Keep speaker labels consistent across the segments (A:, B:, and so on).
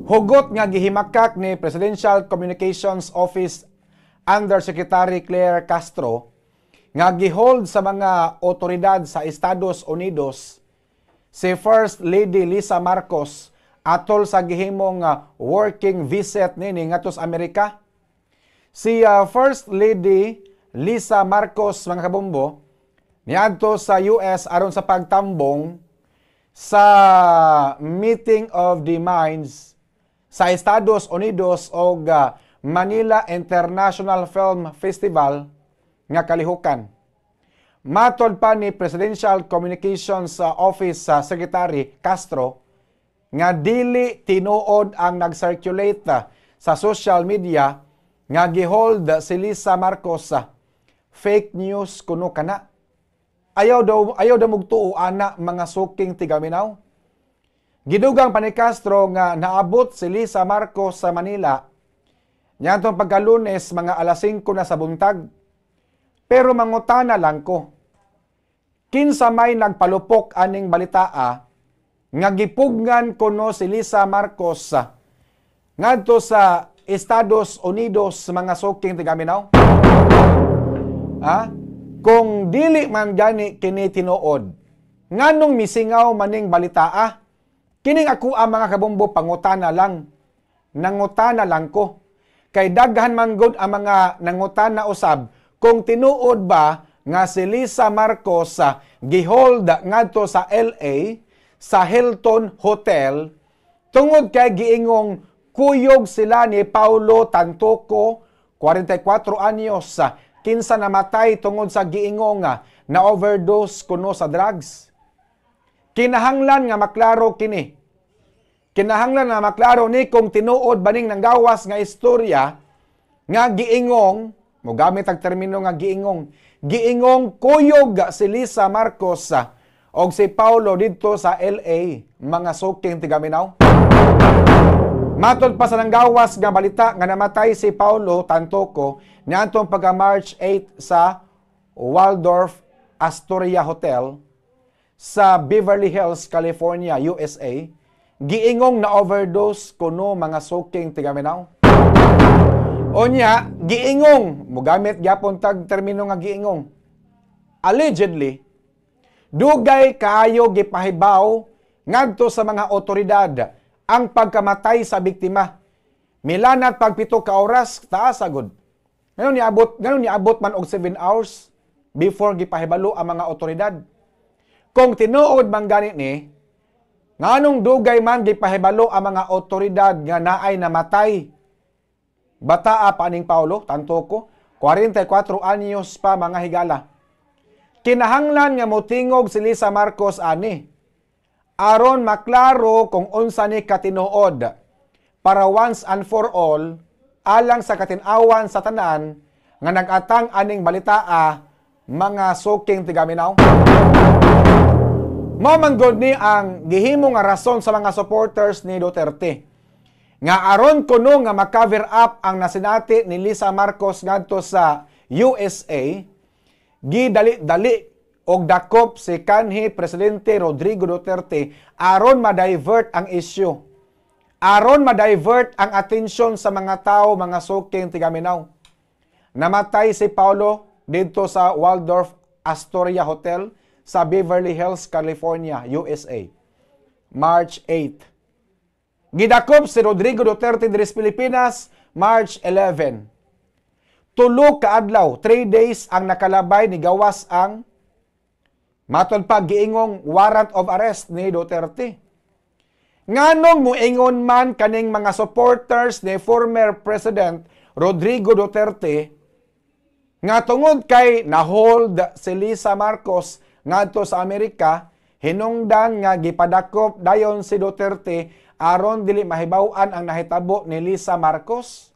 A: Hugot nga gihimakak ni Presidential Communications Office Undersecretary Claire Castro nga gihold sa mga otoridad sa Estados Unidos si First Lady Lisa Marcos atol sa gihimong working visit nini ngadto sa Amerika. Si First Lady Lisa Marcos, mga kabombo, niadto sa US aron sa pagtambong sa Meeting of the Minds sa Estados Unidos og Manila International Film Festival nga kalihukan. Matod pa ni Presidential Communications Office sa Secretary Castro nga dili tinuod ang nag-circulate sa social media nga gihold si Lisa Marcos. Fake news kuno kana. Ayaw daw mugtuo ana, mga suking tigaminaw. Gidugang pa ni Castro nga naabot si Lisa Marcos sa Manila niadtong pagkalunes, mga alas 5 na sa buntag. Pero mangutana lang ko. Kinsa may nagpalupok aning balitaa nga gipugngan kuno si Lisa Marcos ngadto sa Estados Unidos, mga suking tigaminaw? Ha? Kung dili man gani kini tinuod, nganong misingaw maning balitaa? Kining ako ang mga kabombo, pangutana lang. Nangutana lang ko. Kay daghan man gud ang mga nangutana usab kung tinuod ba nga si Lisa Marcos gihold ngadto sa LA sa Hilton Hotel tungod kay giingong kuyog sila ni Paulo Tantoco, 44 anyos, kinsa namatay tungod sa giingong na overdose kuno sa drugs. Kinahanglan nga maklaro kini. Kinahanglan nga maklaro ni kung tinuod baning nanggawas nga istorya nga giingong, mogamit ang termino nga giingong, giingong kuyog si Lisa Marcos og si Paulo didto sa LA, mga suking tigaminaw. Matod pa sa nanggawas nga balita nga namatay si Paulo Tantoco niadtong pagka March 8 sa Waldorf Astoria Hotel sa Beverly Hills, California, USA, giingong na overdose kuno, mga suking tigaminaw. Unya, giingong, mugamit gyapon tag termino nga giingong. Allegedly, dugay kaayo gipahibaw ngadto sa mga otoridad ang pagkamatay sa biktima. Milanat pag 7 ka oras, taas agod. Ngayon niabot man og 7 hours before gipahibalo ang mga otoridad. Kung tinuod man gani ni, nganong dugay man gipahibalo ang mga otoridad nga naay namatay? Bataa pa aning Paulo Tantoco, 44 anyos pa, mga higala. Kinahanglan nga motingog si Lisa Marcos ani aron maklaro kung unsa ni katinuod para once and for all, alang sa katin-awan sa tanan nga nag-atang aning balitaa, mga suking tigaminaw. Mao man gud ni ang gihimo nga rason sa mga supporters ni Duterte nga aron kuno nga ma-cover up ang nasinati ni Lisa Marcos ngadto sa USA, gidali-dali og dakop si kanhi Presidente Rodrigo Duterte aron ma-divert ang issue. Aron ma-divert ang atensyon sa mga tao, mga suking tigaminaw. Namatay si Paulo didto sa Waldorf Astoria Hotel sa Beverly Hills, California, USA. March 8. Gidakop si Rodrigo Duterte diri sa Pilipinas, March 11. 3 ka adlaw, 3 days ang nakalabay ni gawas ang matod pa giingong warrant of arrest ni Duterte. Nganong muingon man kaning mga supporters ni former President Rodrigo Duterte nga tungod kay nahold si Lisa Marcos ngadto sa Amerika, hinungdan nga gipadakop dayon si Duterte aron dili mahibaw-an ang nahitabo ni Lisa Marcos?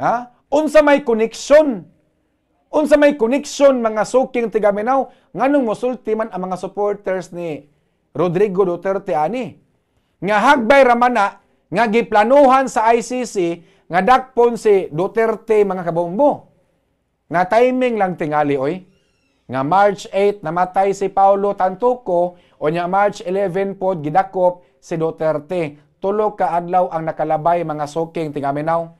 A: Ha? Unsa may koneksyon? Unsa may connection, mga suking tigaminaw? Nganong mosulti man ang mga supporters ni Rodrigo Duterte ani? Nga hagbay ramana nga giplanuhan sa ICC nga dakpon si Duterte, mga kabombo. Na timing lang tingali oy. Nga March 8 namatay si Paulo Tantoco o nya March 11 pod gidakop si Duterte. 3 ka adlaw ang nakalabay, mga suking tingaminaw.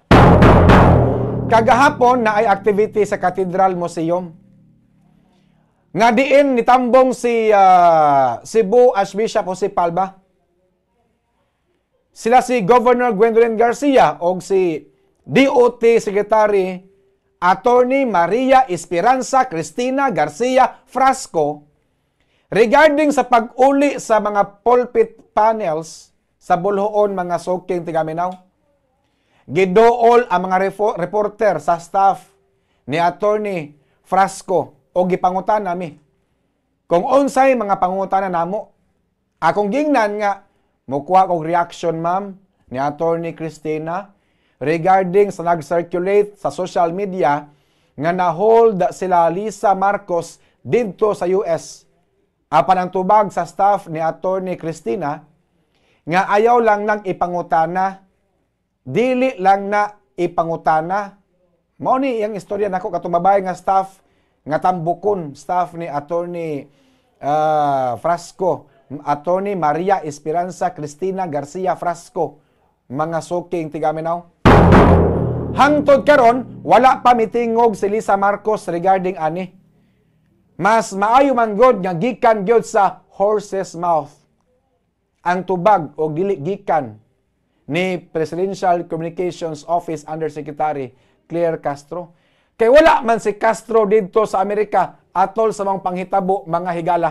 A: Kagahapon naay activity sa Cathedral Museum nga diin nitambong si Cebu Archbishop Jose Palma. Sila si Governor Gwendolyn Garcia o si DOT Secretary Attorney Maria Esperanza Cristina Garcia Frasco regarding sa pag-uli sa mga pulpit panels sa Boljoon, mga suking tigaminaw. Gidool ang mga reporter sa staff ni Attorney Frasco o gipangutana mi kung unsay mga pangutana namo. Akong gingnan nga mukuha kog reaction, ma'am, ni Attorney Cristina regarding sa nag-circulate sa social media nga na-hold sila Lisa Marcos didto sa US. Apan ang tubag sa staff ni Attorney Cristina nga ayaw lang nang ipangutana, dili lang na ipangutana. Mao ni iyang istorya nako katong babae nga staff nga tambukon, staff ni Attorney Frasco, Attorney Maria Esperanza Cristina Garcia Frasco, mga suking tigaminaw. Hangtod karon wala pa mitingog si Lisa Marcos regarding ani. Mas maayo man gud nga gikan gyud sa horse's mouth ang tubag o dili gikan ni Presidential Communications Office Undersecretary Claire Castro. Kay wala man si Castro didto sa Amerika atol sa mga panghitabo, mga higala.